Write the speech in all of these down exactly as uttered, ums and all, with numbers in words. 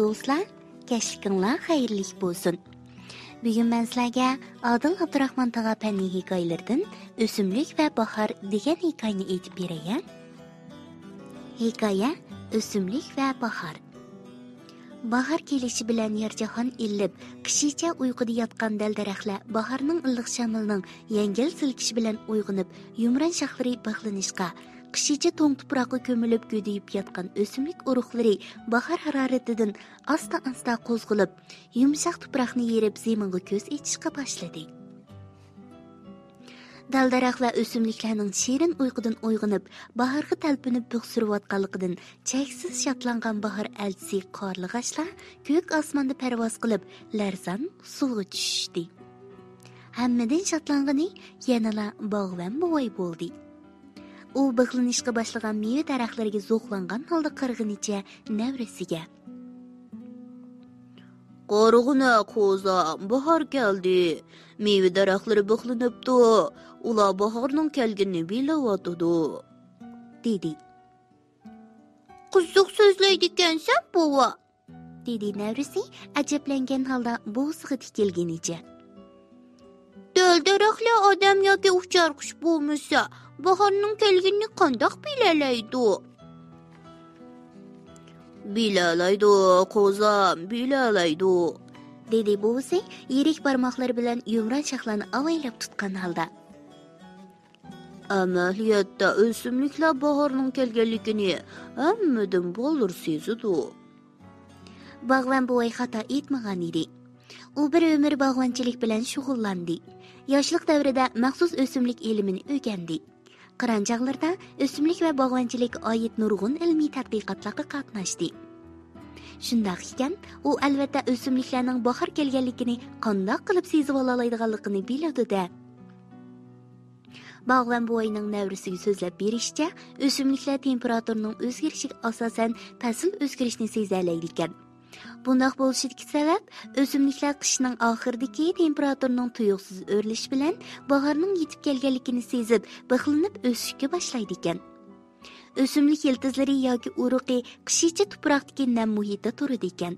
دوستلار، كەچلىكىڭلار خەيرلىك بولسۇن. بۈگۈن مەن سىلەرگە ئادىل ئابدۇراخمان تاغا پەننىي ھېكايىلىرىدىن ئۆسۈملۈك ۋە باھار دېگەن ھېكايىنى ئېيتىپ بېرەي. ھېكايە: ئۆسۈملۈك ۋە باھار. باھار كېلىشى بىلەن يەر جاھان ئىللىپ، قىشىچە ئۇيقۇدا ياتقان دەل-دەرەخلەر باھارنىڭ ئىللىق شامىلىنىڭ يەڭگىل سىلكىشى بىلەن ئويغىنىپ، يۇمران شاخلىرى بىخلىنىشقا، قىشىچە توڭ تۇپراققا كۆمۈلۈپ گۈدىيىپ ياتقان ئۆسۈملۈك ئۇرۇقلىرى باھار ھارارىتىدىن ئاستا-ئاستا قوزغىلىپ، يۇمشاق تۇپراقنى يېرىپ زېمىنغا كۆز ئېچىشقا باشلىدى. دەل-دەرەخلەر ئۆسۈملۈكلەرنىڭ شېرىن ئۇيقۇدىن ئويغىنىپ، باھارغا تەلپۈنۈپ بىخ سۈرۈۋاتقانلىقىدىن چەكسىز شادلانغان باھار ئەلچىسى قارلىغاچلار كۆك ئاسماندا پەرۋاز قىلىپ، لەرزان ئۇسسۇلغا چۈشۈشتى. ھەممىدىن شادلانغىنى يەنىلا باغۋەن بوۋاي بولدى. ئۇ بىخلىنىشقا باشلىغان مېۋە دەرەخلىرىگە زوقلانغان ھالدا قارىغىنىچە نەۋرىسىگە: «قارىغىنە قوزام، باھار كەلدى. مېۋە دەرەخلىرى بىخلىنىپتۇ. ئۇلار باھارنىڭ كەلگىنىنى بىلىۋاتىدۇ»، دېدى. «قىزىق سۆزلەيدىكەنسەن، بوۋا»، دېدى نەۋرىسى ئەجەبلەنگەن ھالدا بوۋىسىغا تىكىلگىنىچە. «دەل-دەرەخلەر ئادەم ياكى ئۇچار قۇش بولمىسا، باھارنىڭ كەلگىنىنى قانداق بىلەلەيدۇ؟» «بىلەلەيدۇ، قوزام، بىلەلەيدۇ»، دېدى بوۋىسى يىرىك بارماقلىرى بىلەن يۇمران شاخلارنى ئاۋايلاپ تۇتقان ھالدا. «ئەمەلىيەتتە ئۆسۈملۈكلەر باھارنىڭ كەلگەنلىكىنى ھەممىدىن بالدۇر سېزىدۇ.» باغۋەن بوۋاي خاتا ئېيتمىغان ئىدى. ئۇ بىر ئۆمۈر باغۋەنچىلىك بىلەن شۇغۇللاندى. ياشلىق دەۋرىدە مەخسۇس ئۆسۈملۈك ئىلمىنى ئۆگەندى. قىران چاغلىرىدا ئۆسۈملۈك ۋە باغۋەنچىلىككە ئائىت نۇرغۇن ئىلمىي تەتقىقاتلارغا قاتناشتى. شۇنداق ئىكەن، ئۇ ئەلۋەتتە ئۆسۈملۈكلەرنىڭ باھار كەلگەنلىكىنى قانداق قىلىپ سېزىۋالالايدىغانلىقىنى بىلىدۇ-دە. باغۋەن بوۋاينىڭ نەۋرىسىگە سۆزلەپ بېرىشىچە، ئۆسۈملۈكلەر تېمپېراتۇرىنىڭ ئۆزگىرىشىگە ئاساسەن پەسىل ئۆزگىرىشنى سېزەلەيدىكەن. بۇنداق بولۇشىدىكى سەۋەب، ئۆسۈملۈكلەر قىشنىڭ ئاخىرىدىكى تېمپېراتۇرىنىڭ تۇيۇقسىز ئۆرلىشى بىلەن باھارنىڭ يېتىپ كەلگەنلىكىنى سېزىپ، بىخلىنىپ ئۆسۈشكە باشلايدىكەن. ئۆسۈملۈك يىلتىزلىرى ياكى ئۇرۇقى قىشىچە تۇپراقتىكى نەم مۇھىتتا تۇرىدىكەن.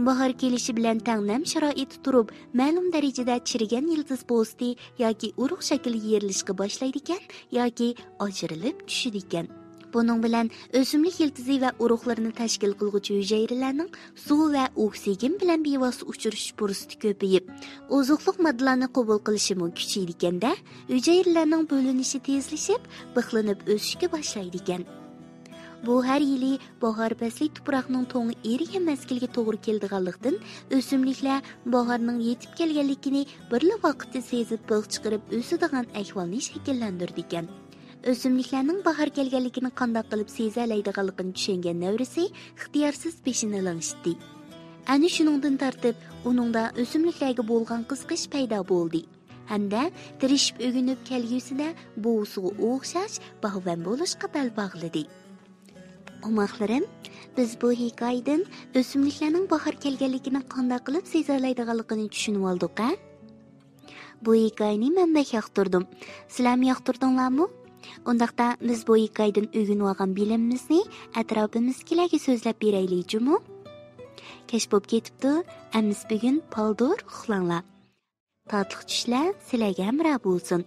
باھار كېلىشى بىلەن تەڭ نەم شارائىتتا تۇرۇپ، مەلۇم دەرىجىدە چىرىگەن يىلتىز پوستى ياكى ئۇرۇق شەكلى يېرىلىشقا باشلايدىكەن ياكى ئاجرىلىپ چۈشىدىكەن. بۇنىڭ بىلەن ئۆسۈملۈك يىلتىزى ۋە ئۇرۇقلىرىنى تەشكىل قىلغۇچى ھۈجەيرىلەرنىڭ سۇ ۋە ئوكسىگېن بىلەن بىۋاسىتە ئۇچرىشىش پۇرسىتى كۆپىيىپ، ئوزۇقلۇق ماددىلارنى قوبۇل قىلىشىمۇ كۈچىيىدىكەن-دە، ھۈجەيرىلەرنىڭ بۆلۈنۈشى تېزلىشىپ، بىخلىنىپ ئۆسۈشكە باشلايدىكەن. بۇ ھەر يىلى باھار پەسلى تۇپراقنىڭ توڭى ئېرىگەن مەزگىلگە توغرا كېلىدىغانلىقتىن، ئۆسۈملۈكلەر باھارنىڭ يېتىپ كەلگەنلىكىنى بىرلا ۋاقىتتا سېزىپ، بىخ چىقىرىپ ئۆسىدىغان ئەھۋالنى شەكىللەندۈرىدىكەن. ئۆسۈملۈكلەرنىڭ باھار كەلگەنلىكىنى قانداق قىلىپ سېزەلەيدىغانلىقىنى چۈشەنگەن نەۋرىسى ئىختىيارسىز بېشىنى لىڭشىتتى. ئەنە شۇنىڭدىن تارتىپ، ئۇنىڭدا ئۆسۈملۈكلەرگە بولغان قىزىقىش پەيدا بولدى ھەمدە تىرىشىپ ئۆگىنىپ، كەلگۈسىدە بوۋىسىغا ئوخشاش باغۋەن بولۇشقا بەل باغلىدى. ئوماقلىرىم، بىز بۇ ھېكايىدىن ئۆسۈملۈكلەرنىڭ باھار كەلگەنلىكىنى قانداق قىلىپ سېزەلەيدىغانلىقىنى چۈشىنىۋالدۇق، ھە؟ بۇ ھېكايىنى مەن بەك ياقتۇردۇم. سىلەرمۇ ياقتۇردۇڭلارمۇ؟ ئۇنداقتا بىز بۇ ھېكايىدىن ئۆگىنىۋالغان بىلىمىمىزنى ئەتراپىمىزدىكىلەرگە سۆزلەپ بېرەيلى جۇمۇ؟ كەچ بولۇپ كېتىپتۇ، ئەمىسە بۈگۈن بالدۇر ئۇخلاڭلار. تاتلىق چۈشلەر سىلەرگە ھەمراھ بولسۇن.